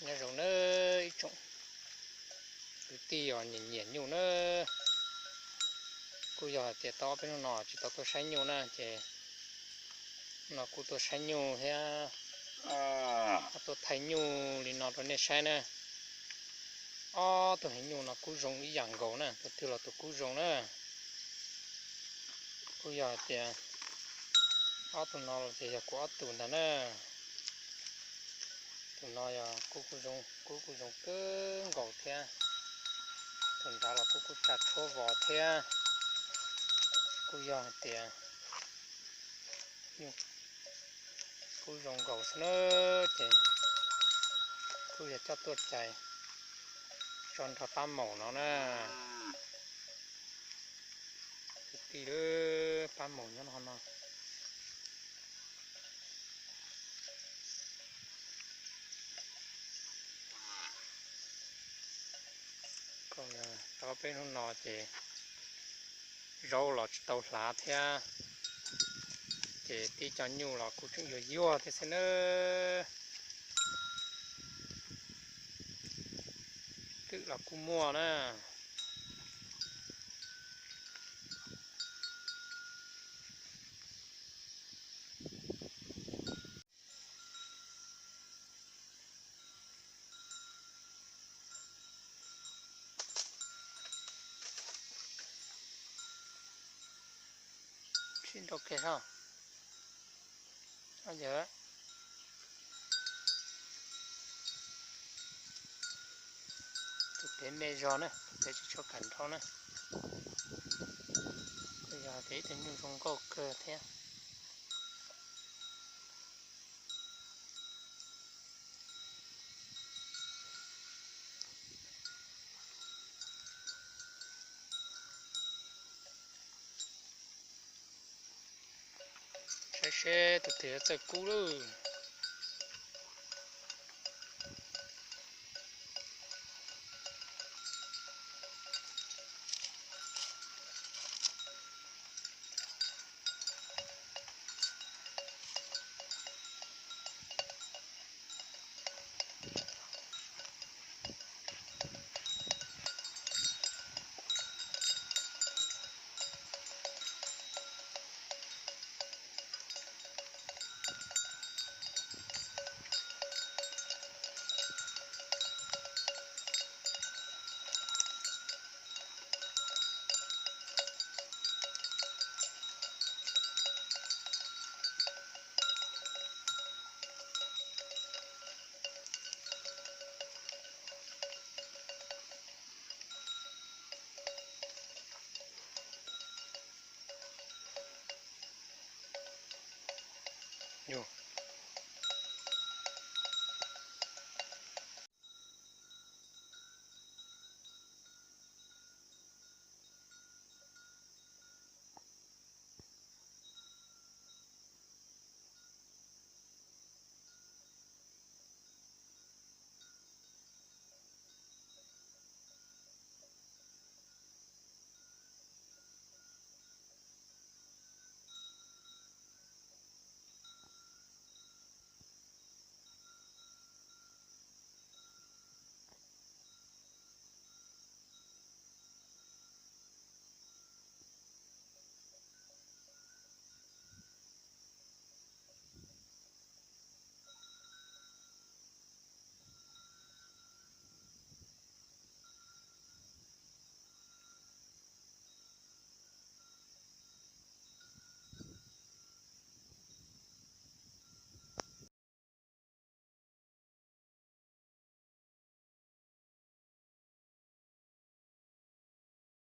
Nyob zoo na ib tsoom kwv tij uas nyiam nyiam nyuj na, kuj yog hais tias tau ob peb hnub no tsis tau tuaj saib nyuj na ces no kuj tuaj saib nyuj thiab tuaj thaij nyuj li no rau nej saib na. Ob tug heev nyuj no kuj zoo ib yam nkaus na, tus twg los tus kuj zoo na. Kuj yog hais tias ob tug no los ces yog kuv ob tug ntag na. Tus no yog kuj kuj zoo, kuj kuj zoo kawg nkaus thiab. Tus nrad los kuj kuj tsa tshuab vos thiab. Kuj yog hais tias nyuj kuj zoo nkaus xwb na, ces kuj yog coj tuaj cais tso nrog pab maum no na. Kwv tij, pab maum nyob no no. Tau peb hnub no ces zaub los tsis tau hlav thiab, ces tib co nyuj los kuj tseem yuag yuag thiab xwb na. Twm los kuj muaj na. Sib nrau kiag soj. Yog tus pem me zog na, tus pem tsis tshua kam nrau na. Kuj yog tias ib tug nyuj zoo nkauj kawg thiab. Saib seb tus twg yuav txawj kub lawm.